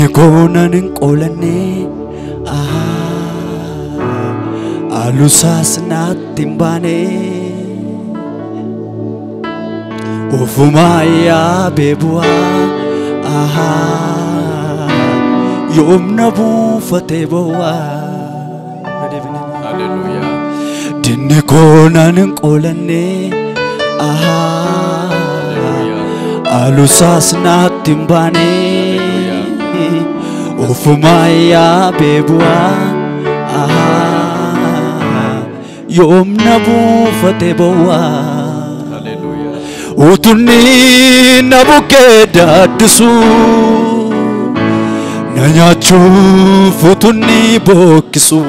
Dinni koonan hin qoolanne alusaas naatti hin baane ofumaa yaabee bu'aa yoomna buufatee bo'aa. Hallelujah. Dinni koonan hin qoolanne alusaas naatti hin baane ofumaa yaabee bu'aa yoomna buufatee bo'aa. Hallelujah. Utunni na bukkee daaddisu na nyaachuuf utunni bookkisu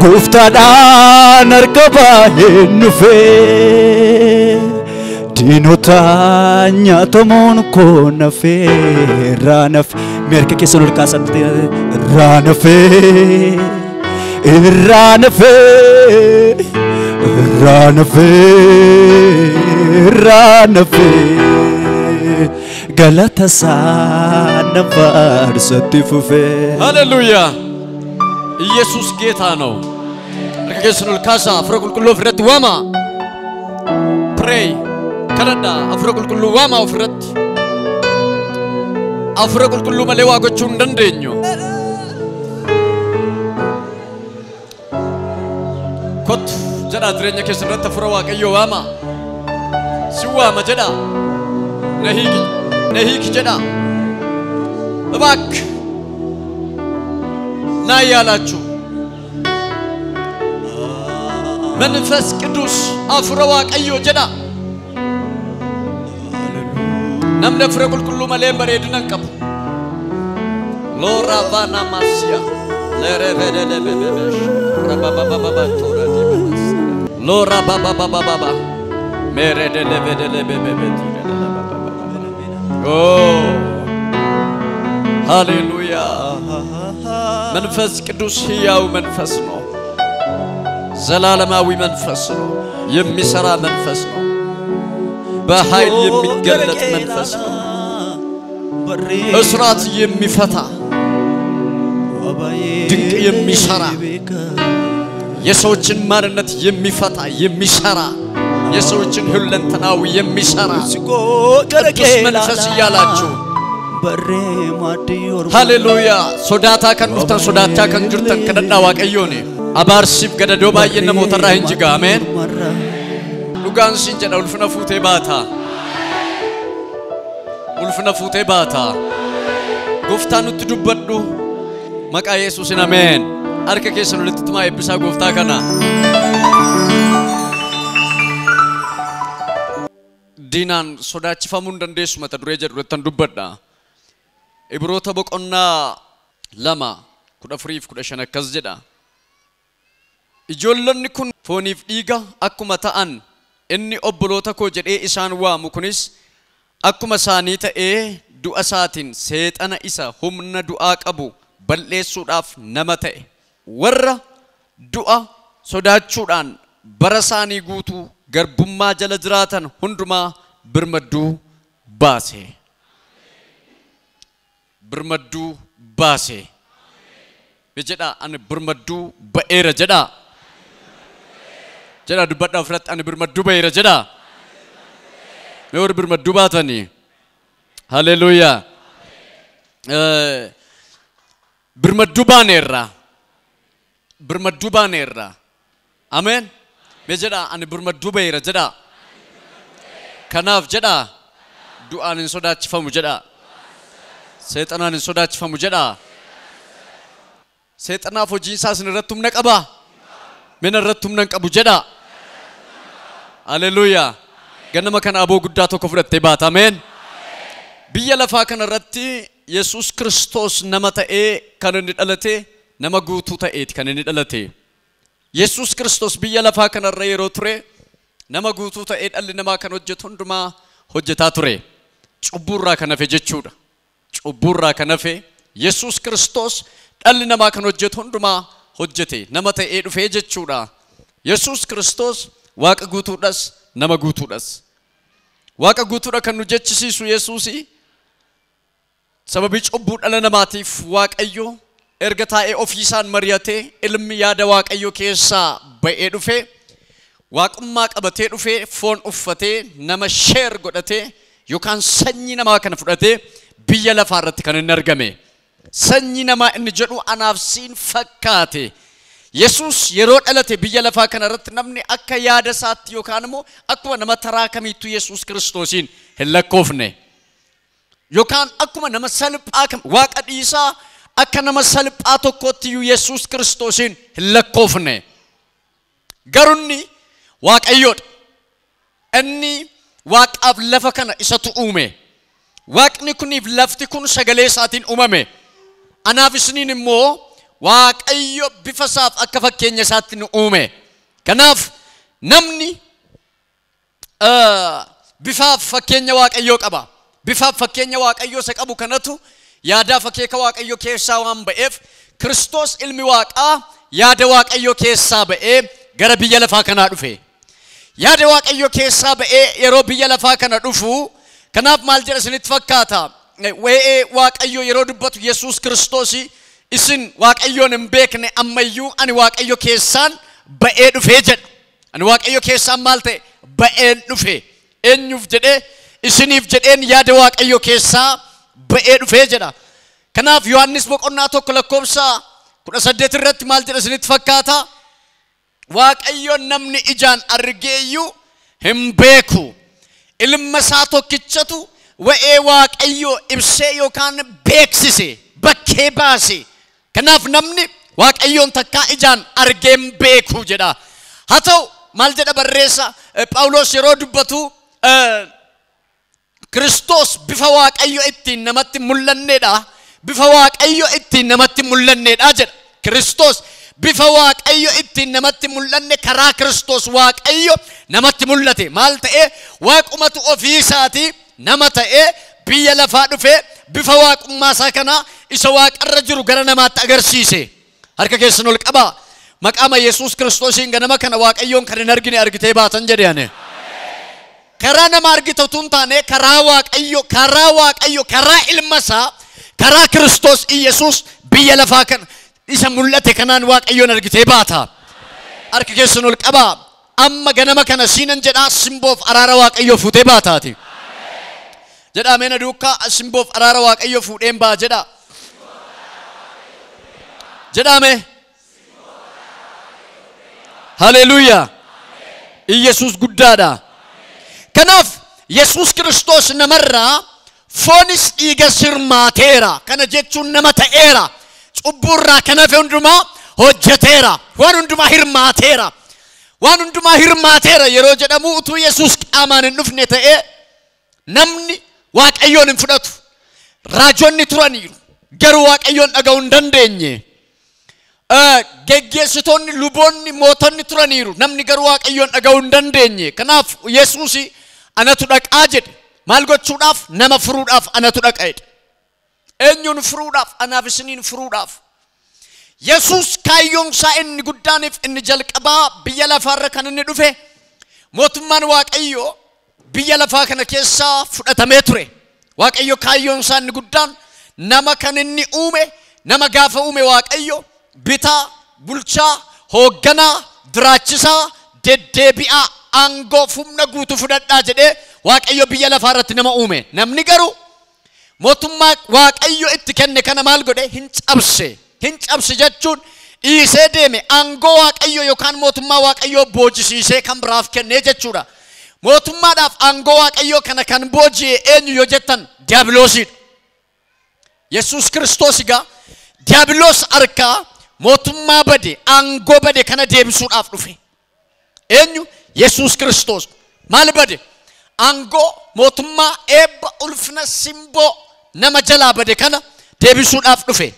gooftaadhaan harka baay'een dhufee diinota nyaatamuun koo nafee irraa nafe. Mee harka keessan ol kaasaa irraa nafee irraa nafee irraa nafee irraa nafee galata isaa na faarsatti fufee. Hallelujah. ኢየሱስ ጌታ ነው። Harka keessan ol kaasaa Hafuura Qulqulluu ofirratti waama. Pray. Kadhadhaa Hafuura Qulqulluu waama ofirratti. Hafuura Qulqulluu malee waa gochuu hin dandeenyu. Kottu jedhaa jireenya keessan irratti Hafuura Waaqayyoo waama. Si waama jedhaa. Na hiiki, na hiiki jedhaa. እባክህ ና እያላችሁ መንፈስ ቅዱስ Hafuura Waaqayyoo jedha. Namni Hafuura Qulqulluu malee bareedina hin qabu. Loora vana masia lerevedelebebebe rababababa tora dibas loora bababababa meredelebelebebebe Oh ሃሌሉያ። መንፈስ ቅዱስ ሕያው መንፈስ ነው። ዘላለማዊ መንፈስ ነው። የሚሰራ መንፈስ ነው። በኃይል የሚገለጥ መንፈስ ነው። እስራት የሚፈታ ድንቅ የሚሰራ የሰዎችን ማንነት የሚፈታ የሚሰራ የሰዎችን ሁለንተናዊ የሚሰራ ቅዱስ መንፈስ እያላችሁ ሃሌሉያ። Sodaataa kan dhuftan sodaachaa kan jirtan kadhadhaa Waaqayyoon abaarsiif gadadoo baay'een namootarraa hin jiga. Ameen. Dhugaan siin jedha ulfina fuutee baata. Ulfina fuutee baata. Gooftaa nutti dubbadhu maqaa Yesuusin ameen. Harka keessan walitti tumaa eebbisaa gooftaa kana. Diinaan sodaachifamuu hin dandeessu mata duree jedhu irrattan dubbadha. Ibroota boqonnaa 2 14 15 akkas jedha. Ijoollonni kun fooniif dhiiga akkuma ta'an inni obboloota koo jedhee isaan waamu kunis akkuma isaanii ta'ee du'a isaatiin seexana isa humna du'aa qabu balleessuudhaaf nama ta'e. Warra du'a sodaachuudhaan bara isaanii guutuu garbummaa jala jiraatan hundumaa birmadduu baase. Birmadduu baase. Jedhaa ani birmadduu ba'eera jedhaa. Jedhaa dubbadhaa ofirratti ani birmadduu ba'eera jedhaa. Mee warri birmadduu baatanii. Haleluuyaa. Birmadduu baaneerra. Birmadduu baaneerra. Ameen. Mee jedhaa ani birmadduu ba'eera jedhaa. Kanaaf jedhaa du'aan hin sodaachifamu jedhaa. Seexanaan hin sodaachifamu jedhaa. Seexanaaf hojiin isaa isin irratti humna qabaa? Mina irratti humna hin qabu jedhaa. Haleluuyaa. Ganama kana aboo guddaa tokko fudhattee baata. Ameen. Biyya lafaa kana irratti Yesuus Kiristoos nama ta'ee kan inni dhalate nama guutuu ta'eeti kan inni dhalate. Yesuus Kiristoos biyya lafaa kanarra yeroo ture nama guutuu ta'ee dhalli namaa kan hojjetu hundumaa hojjetaa ture. Cubbuurraa kan hafe jechuudha. Cubbuurraa kan hafe Yesuus Kiristoos dhalli namaa kan hojjetu hundumaa hojjete nama ta'ee dhufee jechuudha. Yesuus Kiristoos Waaqa guutuudhas nama guutuudhas. Waaqa guutuudha kan nu jechisiisu Yesuusi Sababii cubbuu dhala namaatiif Waaqayyo erga taa'ee ofiisaan mari'atee ilmi yaada Waaqayyo keessaa ba'ee dhufe, waaqummaa qabatee dhufe, foon uffatee nama sheer godhatee yookaan sanyii namaa kana fudhatee biyya lafaa irratti kan inni argame. Sanyii namaa inni jedhu anaaf siin fakkaate. Yesuus yeroo dhalate biyya lafaa kana irratti namni akka yaada isaatti yookaan immoo akkuma nama taraa kamiittuu Yesuus Kiristoosiin hin lakkoofne. Yookaan akkuma nama salphaa waaqa dhiisaa akka nama salphaa tokkootti iyyuu Yesuus Kiristoosiin hin lakkoofne. Garuu inni Waaqayyoodha. Inni waaqaaf lafa kana isatu uume. Waaqni kuniif lafti kun sagalee isaatiin uumame. Anaaf isiniin immoo Waaqayyo bifa isaaf akka fakkeenya isaatti nu uume. Kanaaf namni bifaaf fakkeenya Waaqayyoo qaba. Bifaaf fakkeenya Waaqayyoo isa qabu kanatu yaadaaf akeeka Waaqayyoo keessaa waan ba'eef Kiristoos ilmi Waaqaa yaada Waaqayyoo keessaa ba'ee gara biyya lafaa kanaa dhufe. Yaada Waaqayyoo keessaa ba'ee yeroo biyya lafaa kana dhufu, kanaaf maal jedha isinitti fakkaata? Waa'ee Waaqayyoo yeroo dubbatu Yesuus Kiristoos isin Waaqayyoon hin beekne ammayyuu ani Waaqayyo keessaan ba'ee dhufee jedha. Ani Waaqayyo keessaan maal ta'e? Ba'een dhufe. Eenyuuf jedhee? Isiniif jedheen yaada Waaqayyo keessaa ba'ee dhufee jedha. Kanaaf Yohaannis boqonnaa 1 lakkoofsa 18 irratti maal jedha isinitti fakkaata? Waaqayyo namni ijaan argeeyyuu hin beeku. Ilma isaa tokkichatu wa'ee Waaqayyo ibsee yookaan beeksise, bakkee baase. Kanaaf namni Waaqayyoon takkaa ijaan argee hin beeku jedha. Haa ta'u maal jedha barreessa Phaawulos yeroo dubbatu, Kiristoos bifa Waaqayyo ittiin namatti mul'anneedha. Bifa Waaqayyo ittiin namatti mul'anneedha jedha. Kiristoos bifa Waaqayyo ittiin namatti mul'anne, karaa Kiristoos Waaqayyo namatti mul'ate. Maal ta'ee? Waaqumatu ofii isaatii nama ta'ee biyya lafaa dhufee bifa waaqummaa isaa kana isa waaqarra jiru gara namaatti agarsiise. Harka keessan ol qabaa. Maqaama Yesuus Kiristoosiin ganama kana Waaqayyoon kan hin argine argitee baatan jedhe ani. Karaa nama argite utuu hin taane karaa Waaqayyo, karaa Waaqayyo, karaa ilma isaa, karaa Kiristoos Iyyasuus biyya lafaa kana isa mul'ate kanaan Waaqayyoon argitee baata. Harka keessan ol qabaa. Amma ganama kana siinan jedhaa, simboof araara Waaqayyoo fuutee baataati. Jedhaa meena duukaa, simboof araara Waaqayyoo fuudheen ba'a jedhaa. Jedhaa mee. Haleluuyaa. Iyyasuus guddaadha. Kanaaf Yesuus Kiristoos namarraa foonis dhiiga sirmaateera. Kana jechuun nama ta'eera. Cubbuurraa kan hafe hundumaa hojjeteera. Waan hundumaa hirmaateera. Waan hundumaa hirmaateera yeroo jedhamu utuu Yesuus qaamaan hin dhufne ta'ee namni Waaqayyoon hin fudhatu. Raajonni turaniiru. Garuu Waaqayyoon dhaga'uu hin dandeenye. Geggeessitoonni, luboonni, mootonni turaniiru. Namni garuu Waaqayyoon dhaga'uu hin dandeenye. Kanaaf Yesuus anatu dhaqaa jedhe. Maal gochuudhaaf? Nama furuudhaaf anatu dhaqa jedhe. Eenyuun furuudhaaf? Anaaf isiniin furuudhaaf. Yesuus kaayyoon isaa inni guddaaniif inni jalqabaa biyya lafaarra kan inni dhufe mootummaan Waaqayyoo biyya lafaa kana keessaa fudhatamee ture. Waaqayyo kaayyoon isaa inni guddaan nama kan inni uume, nama gaafa uume Waaqayyo bitaa, bulchaa, hoogganaa, jiraachisaa, deddeebi'aa, aangoo humna guutuu fudhadhaa jedhee Waaqayyo biyya lafaa irratti nama uume. Namni garuu mootummaa Waaqayyo itti kenne kana maal godhe? Hin cabse. Hin cabse jechuun dhiisee deeme, aangoo Waaqayyo yookaan mootummaa Waaqayyoo boojisiisee kan biraaf kennee jechuudha. Mootummaadhaaf aangoo Waaqayyoo kana kan booji'e eenyu yoo jettan Diiyaabiloosiidha. Yesuus Kiristoos egaa Diiyaabiloos harkaa mootummaa bade, aangoo bade kana deebisuudhaaf dhufe. Eenyu? Yesuus Kiristoos. Maal bade? Aangoo, mootummaa, eebba, ulfina, simboo nama jalaa bade kana deebisuudhaaf dhufe.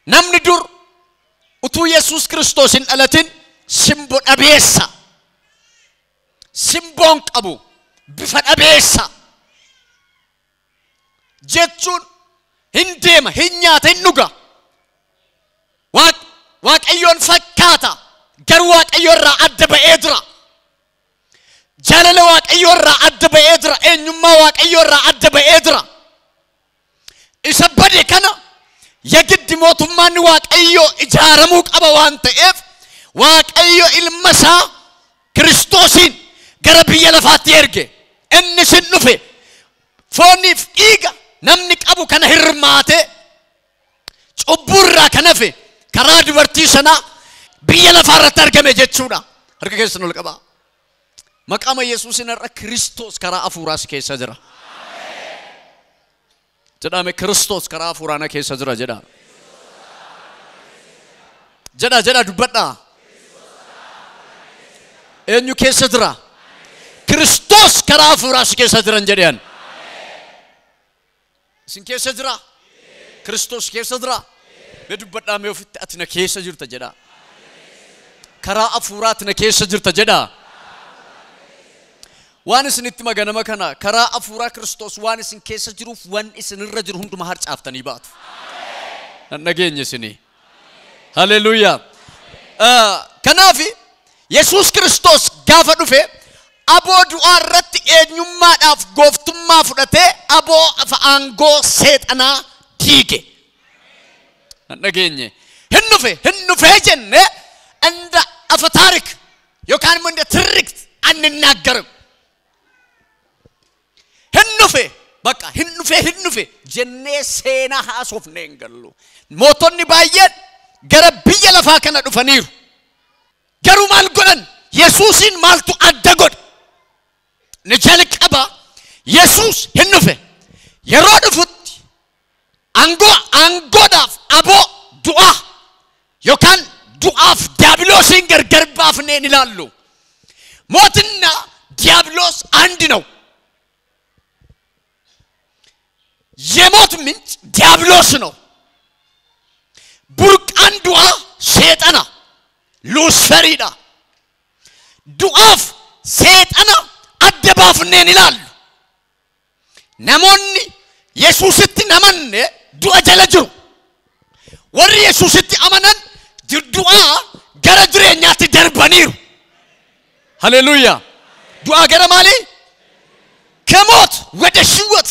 Namni dur utuu Yesuus Kiristoos hin dhalatin simboo dhabeessa. Simboon qabu, bifa dhabeessa. Jechuun hin deema, hin nyaata, hin dhuga. Waaqayyoon fakkaata, garuu Waaqayyo irraa adda ba'ee jira. Jaalala Waaqayyo irraa adda ba'ee jira. Eenyummaa Waaqayyo irraa adda ba'ee jira. bade kana የግድ mootummaan Waaqayyo ijaaramuu qaba waan ta'eef Waaqayyo ilma isaa Kiristoosin gara biyya lafaatti erge. Innis hin dhufe fooniif dhiiga namni qabu kana hirmaate cubburraa kan hafe karaa dubartii sanaa biyya lafaa irratti argame jechuudha. Harka keessan ol qabaa. Maqaama Yesuusin irra Kiristoos karaa hafuuraas keessa jira. Jedhame Kiristoos karaa hafuuraa na keessa jira jedha. Jedha jedha dubbadhaa. Eenyu keessa jira? Kiristoos karaa hafuuraas keessa jiran jedhan. Isin keessa jira? Kiristoos keessa jira? Mee dubbadhaa mee ofitti ati na keessa jirta jedha. Karaa hafuuraa ati na keessa jirta jedha. Waan isinitti maganama kana karaa hafuuraa Kiristoos waan isin keessa jiruuf waan isinirra jiru hundumaa harcaaftanii baatu. Nan dhageenye isinii. Haleluuyaa. Kanaaf Yesuus Kiristoos gaafa dhufe aboo du'aa irratti eenyummaadhaaf gooftummaa fudhatee aboo aangoo seexanaa diige. Nan dhageenye. Hin dhufe jenne እንደ አፈ ታሪክ yookaan immoo እንደ ትርክት አንናገርም። Hin dhufe bakka hin dhufe jennee seenaa haasofnee hin gallu. Mootonni baay'een gara biyya lafaa kana dhufaniiru. Garuu maal godhan? Yesuusin maaltu adda godhe? Ni jalqaba Yesuus hin dhufe. Yeroo dhufutti aangoodhaaf aboo du'aa yookaan du'aaf ዲያብሎስን gargar baafnee hin ilaallu. ሞትና ዲያብሎስ አንድ ነው። የሞት ምንጭ ዲያብሎስ ነው። burqaan du'aa seexana Luusferiidha. Du'aaf seexana adda baafnee hin ilaallu. Namoonni Yesuusitti hin amanne du'a jala jiru. Warri Yesuusitti amanan du'aa gara jireenyaatti darbaniiru. Haleluuyaa. Du'aa gara maalii? ከሞት ወደ ሕይወት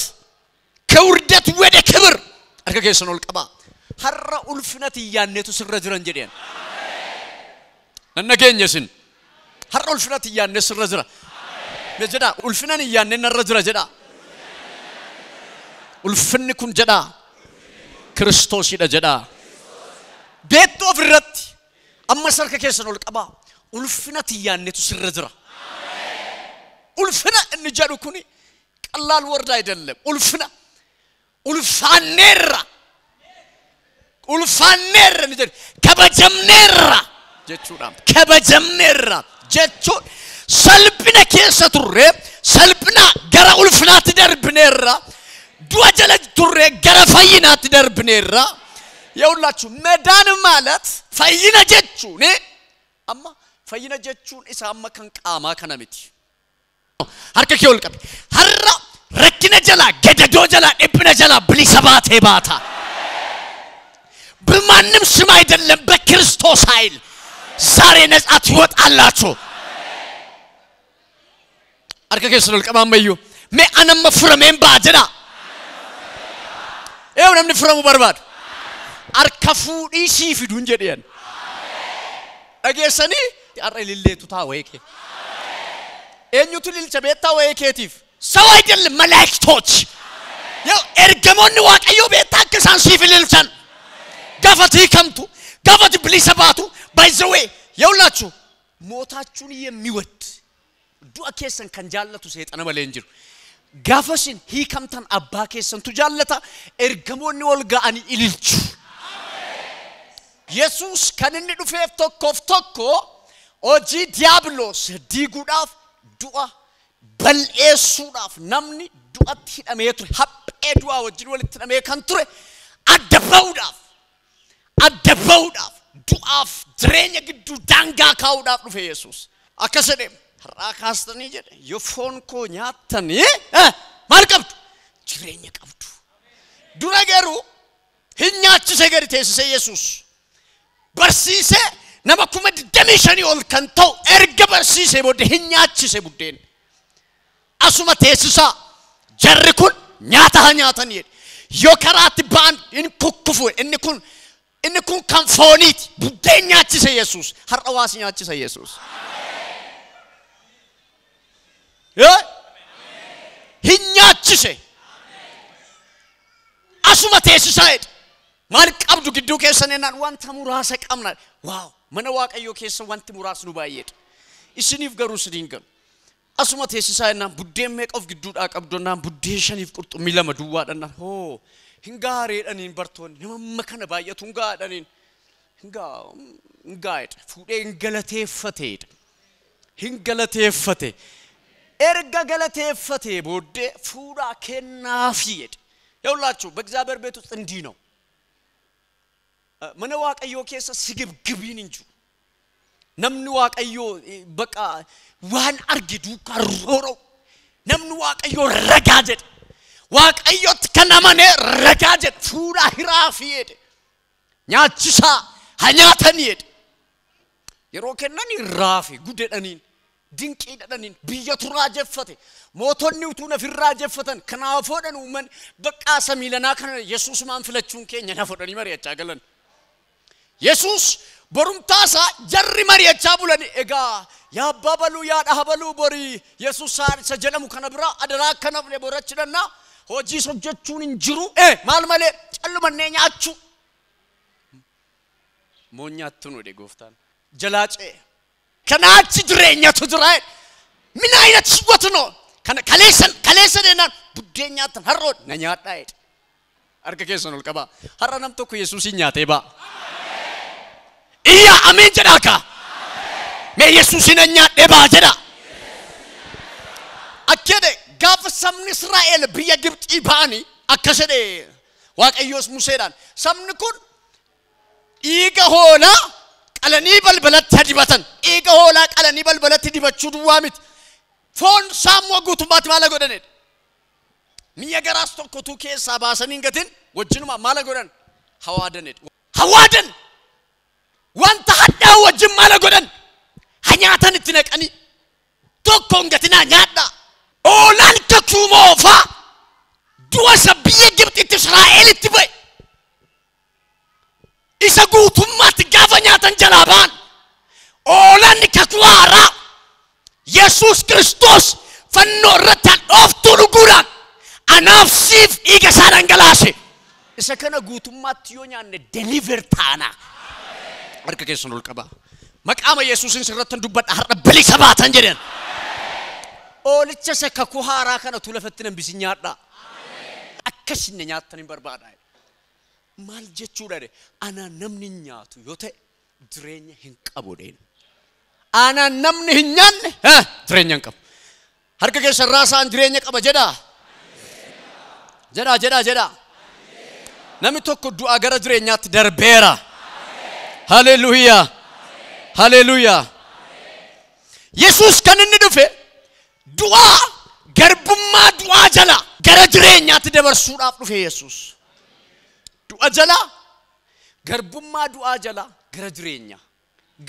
ከውርደት ወደ ክብር harka keessan ol qabaa. Har'a ulfina xiyyaanneetu sirra jiran jedheen. Nan dhageenye isin. Har'a ulfina xiyyaannee sirra jira. Mee jedhaa ulfina xiyyaannee narra jira jedhaa. Ulfinni kun jedhaa Kiristoosidha jedhaa. Beektuu ofirratti ammas harka keessan ol qabaa. Ulfina xiyyaanneetu sirra jira. Ulfina inni jedhu kuni ቀላል word አይደለም። Ulfina ulfaanneerra ulfaanneerra ni jedhu kabajamneerra jechuudha. Kabajamneerra jechuun salphina keessa turre salphina gara ulfinaatti darbineerra du'a jala turre gara fayyinaatti darbineerra. የሁላችሁ መዳን ማለት fayyina jechuun amma fayyina jechuun isa amma kan qaamaa kana miti. Harka kee ol qabi. Har'a rakkina jalaa, gadadoo jalaa, dhiphina jalaa bilisa baatee baata. በማንም ስም አይደለም፣ በክርስቶስ ኃይል ዛሬ ነጻ ትወጣላችሁ። Harka keessan ol qabaa ammayyuu. Mee anamma furameen ba'a jedhaa. Eewu namni furamuu barbaadu. Harka fuudhii sii fiduun jedheen. Dhageessanii har'a ililleetu taa wayii kee. Eenyutu ililcha beektaa wayii keetiif? ሰው አይደለም መላእክቶች። ያው ergamoonni Waaqayyoo beektaa akka isaan siif ililchan. Gaafa hiikamtu, gaafa bilisa baatu, by the way የሁላችሁ ሞታችሁን የሚወድ du'a keessan kan jaallatu seexana malee hin jiru. Gaafa isin hiikamtan abbaa keessantu jaallata, ergamoonni ol ga'anii ililchu. Yesuus kan inni dhufeef tokkoof tokko hojii diiyaabiloos diiguudhaaf du'a bal'eessuudhaaf namni du'atti hidhamee ture haphee du'aa wajjin walitti hidhamee kan ture adda ba'uudhaaf du'aaf jireenya gidduu daangaa kaa'uudhaaf dhufe Yesuus. Akkas jedhee har'aa kaastanii jedhe yoo foon koo nyaattanii maal qabdu? Jireenya qabdu. Dura garuu hin nyaachisee gadi teessisee Yesuus barsiisee nama 25,000 ol kan ta'u erga barsiisee booddee hin nyaachise buddeen. Asuma teessisaa jarri kun nyaata haa nyaatan jedhe. Yoo karaatti ba'an hin kukkufu. Inni kun kan fooniiti. Buddeen nyaachise Yesuus. Har'a waas nyaachisa Yesuus. Hin nyaachise. Asuma teessisaa jedhe. Maal qabdu gidduu keessan jennaan wanta muraasa qabna. Waaw, mana Waaqayyoo keessa wanti muraasnu baay'eedha. Isiniif garuu isiniin galu. Asuma teessisaa jennaan buddeen meeqa of gidduudhaa qabdu jennaan buddeen 5 qurxummii 2 duwwaadha. Hoo hin gaareedhaniin bartoonni nama amma kana baay'atu hin gaadhaniin. Hin gaa'edha. Fuudhee hin galateeffateedha. Hin galateeffate. Erga galateeffatee booddee fuudhaa kennaafii jedhe. ይኸውላችሁ በእግዚአብሔር ቤት ውስጥ እንዲህ ነው። mana Waaqayyoo keessa sigibgibiin hin jiru. Namni Waaqayyoo baqa waan arge duukaa roora'u. Namni Waaqayyoo ragaa jedhe. Waaqayyootti kan amane ragaa jedhe. Fuudhaa hiraafii jedhe. Nyaachisaa haa nyaatanii jedhe. Yeroo kennan raafe gudedhaniin dinqii dhadhaniin biyyatu raajeffate. Mootonni utuu nafirraa jeffatan kanaafoo dhan uummanni baqqaa samiilanaa kana Yesuusumaan filachuun keenya na fudhanii mari'achaa galan. Yesuus borumtaasaa jarri mari'achaa bulani egaa yaa abbaa baluu yaa dhaha baluu borii Yesuus isa jedhamu kana biraa adaraa akka nafne borachi dhannaa hojiis hojjechuun hin jiru maal malee callumannee nyaachuu. Moo nyaattu nu jedhe gooftaan jalaa ce'e. Kanaachi jireenyatu jira. Min aynet ህይወት ነው? Kaleessa jennaan buddeen nyaattan har'oon na nyaadhaa jedhe. Harka keessan ol qabaa. Har'a nam tokko Yesuusin nyaatee ba'a. Iyya ameen jedhaa kaa. Mee Yesuusin na nyaadhee ba'a jedhaa. Akkedhe gaafa sabni Israa'el biyya Gibxii ba'anii akkas jedhe Waaqayyoos Museedhaan sabni kun dhiiga hoolaa qalanii balbalatti dibatan. Dhiiga hoolaa qalanii balbalatti dibachuu duwwaa miti. Foon saammoo guutummaatti maala godhanidha. Mi'a garaas tokkotu keessaa baasanii hin gatin wajjinuma maala godhan hawaadanidha. Hawaadan wanta hadhaa'u wajjin maala godhan haa nyaatan itti naqanii tokko hin gatinaa nyaadhaa. Oolaan kakuu moofaa du'a isa biyya Gibxitti Israa'elitti ba'e. Isa guutummaatti gaafa nyaatan jalaa ba'an. Oolaan kakuu haaraa Yesuus Kiristoos fannoo irratti hadhooftuu dhuguudhaan anaaf siif dhiiga isaa dhangalaase. Isa kana guutummaatti yoo nyaanne deliver taana. Harka keessan ol qabaa. Maqaama Yesuusin sirratti dubbadha har'a bilisa baatan jedhan. Oolicha isa kakuu haaraa kanatu lafatti nambisin nyaadhaa. Akkasinne nyaattan hin barbaada. Maal jechuudha jedhe ana namni nyaatu yoo ta'e jireenya hin qabu jedheen. Ana namni hin nyaanne jireenya hin qabu. Harka keessan raasaan jireenya qaba jedhaa. Jedhaa jedhaa jedhaa. Namni tokko du'aa gara jireenyaatti darbeera. Haleluuyaa. Haleluuyaa. Yesuus kan inni dhufe du'aa garbummaa du'aa jala gara jireenyaatti dabarsuudhaaf dhufe Yesuus. Du'a jala garbummaa du'aa jala gara jireenyaa.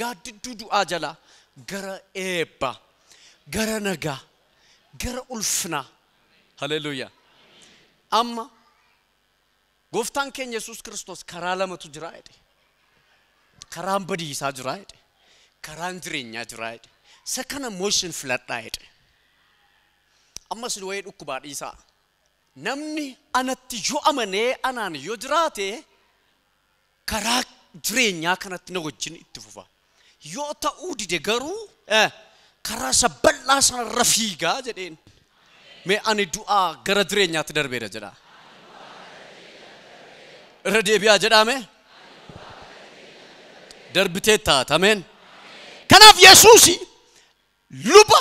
Gaaddidduu du'aa jala gara eebba, gara nagaa, gara ulfinaa. Haleluuyaa. Amma gooftaan keenya Yesuus Kiristoos karaa lamatu jira jedhe. Karaan badiisaa jira jedhe. Karaan jireenyaa jira jedhe. Isa kana immoo isin filadhaa jedhe. Ammas wayii dhukkubaa dhiisaa. Namni anatti yoo amanee anaan yoo jiraate karaa jireenyaa kanatti na wajjin itti fufa. Yoo ta'uu dide garuu karaa isa bal'aa sanarra fiigaa jedheen. Mee ani du'aa gara jireenyaatti darbeera jedhaa. Irra deebi'aa jedhaa mee? Darbitee taata ameen. Kanaaf Yesuusi luba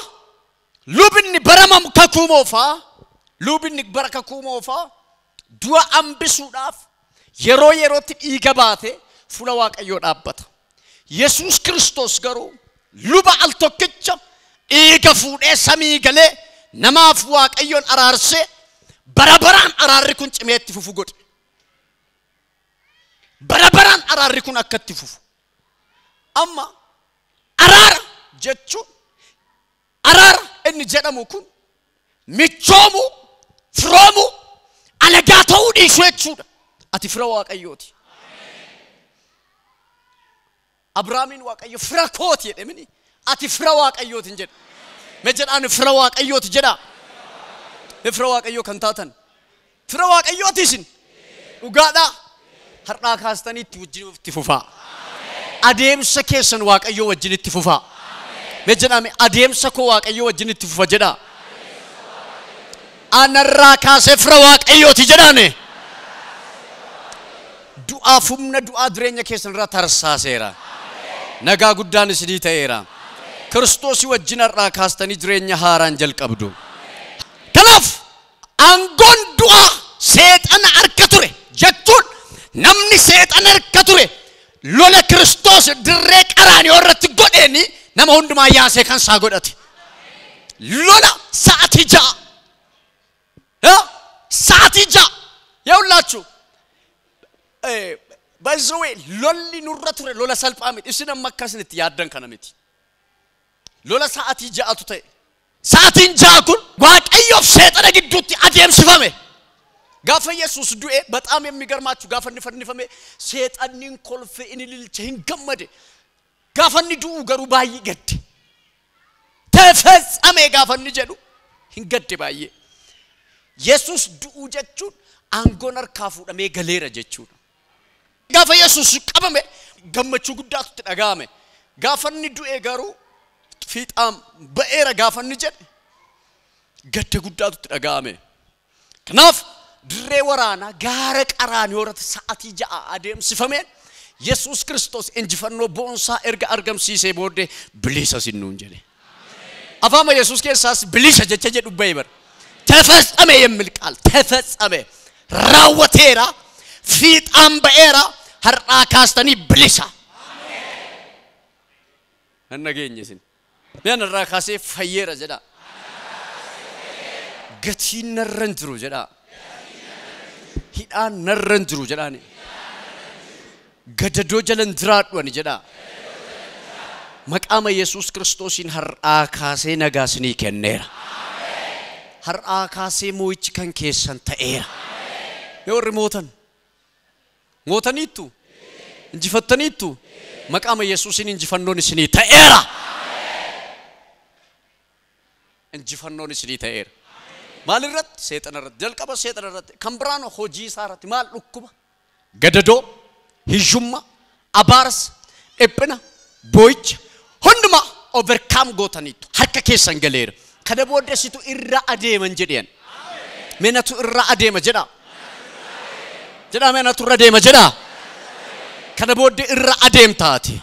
lubni bara kakuu moofaa lubni bara kakuu moofaa du'a hambisuudhaaf yeroo yerootti dhiiga baate fuula Waaqayyoo dhaabbata. Yesuus Kiristoos garuu luba al tokkicha dhiiga fuudhee samii galee namaaf Waaqayyoon araarsee bara baraan araarri kun cimee itti fufu godhe. Bara baraan araarri kun akka itti fufu. Amma araara jechuun araara inni jedhamu kun michoomuu, firoomuu, Alagaa ta'uu dhiisuu jechuudha. Ati fira Waaqayyooti. Abrahaamiin Waaqayyo fira kooti jedhe mini. Ati fira Waaqayyooti hin jedhe. Mee jedhaan fira Waaqayyooti jedhaa. Mee fira Waaqayyoo kan taatan. Fira Waaqayyooti isin. Dhugaadhaa. Har'aa kaastanii itti wajjin itti fufaa. Adeemsa keessan Waaqayyoo wajjin itti fufaa. Mee jedhame adeemsa koo Waaqayyoo wajjin itti fufa jedhaa. Anarraa kaasee fira Waaqayyooti jedhaane. Du'aaf humna du'aa jireenya keessan irraa tarsaaseera. Nagaa guddaan isinii ta'eera. Kiristoosii wajjin har'aa kaastanii jireenya haaraan jalqabdu. Kanaaf aangoon du'aa seexana harka ture jechuun namni seexana harka ture lola Kiristoos dirree Qaraaniyoo irratti godheeni nama hundumaa yaasee kan isaa godhate. Lola sa'atii 6 sa'atii 6 የሁላችሁ በዘዌ lolli nurra ture lola salphaa miti. Isin amma akkasinitti yaaddan kana miti. Lola sa'atii 6tu ta'e. Sa'atiin 6 kun Waaqayyoof seexana gidduutti adeemsifame. Gaafa Yesuus du'e በጣም የሚገርማችሁ gaafa inni fannifame seexanni hin kolfe inni lilche hin gammade. Gaafa inni du'u garuu baay'ee gadde. ተፈጸመ gaafa inni jedhu hin gadde baay'ee. Yesuus du'uu jechuun aangoon harkaa fuudhamee galeera jechuudha. Gaafa Yesuus qabame gammachuu guddaatu itti dhaga'ame. Gaafa inni du'e garuu fiixaan ba'eera gaafa inni jedhe gadda guddaatu itti dhaga'ame. Kanaaf dirree waraanaa gaara Qaraaniyoo irratti sa'atii 6 adeemsifameen Yesuus Kiristoos injifannoo boonsaa erga argamsiisee booddee bilisa sinnuun jedhe. Afaan Yesuus keessaas bilisa jecha jedhu ba'e bara. ተፈጸመ የሚል ቃል ተፈጸመ raawwateera fiixaan ba'eera har'aa kaastanii bilisa. Hin dhageenye isin. Mee har'aa kaasee fayyeera jedhaa. Gatiin narra hin jiru jedhaa. Hidhaan narra hin jiru jedhaani. Gadadoo jala hin jiraadhu ani jedhaa. Maqaama Yesuus Kiristoosiin har'aa kaasee nagaa isinii kenneera. Har'aa kaasee moo'ichi kan keessan ta'eera. Yoo warri mootan mootaniittu injifattaniittu maqaama Yesuusiin injifannoon isinii ta'eera. Injifannoon isinii ta'eera. Maal irratti? Seexana irratti. Jalqaba seexana irratti. Kan biraan hojii isaa irratti maal dhukkuba? Gadadoo, hiyyummaa, abaarsa, dhiphina, boo'icha hundumaa overcome gootaniittu harka keessan galeera. Kana booddee situ irra adeeman jedheen. Meenatu irra adeema jedhaa. Jedhaa meenatu irra adeema jedhaa. Kana booddee irra adeemtaati.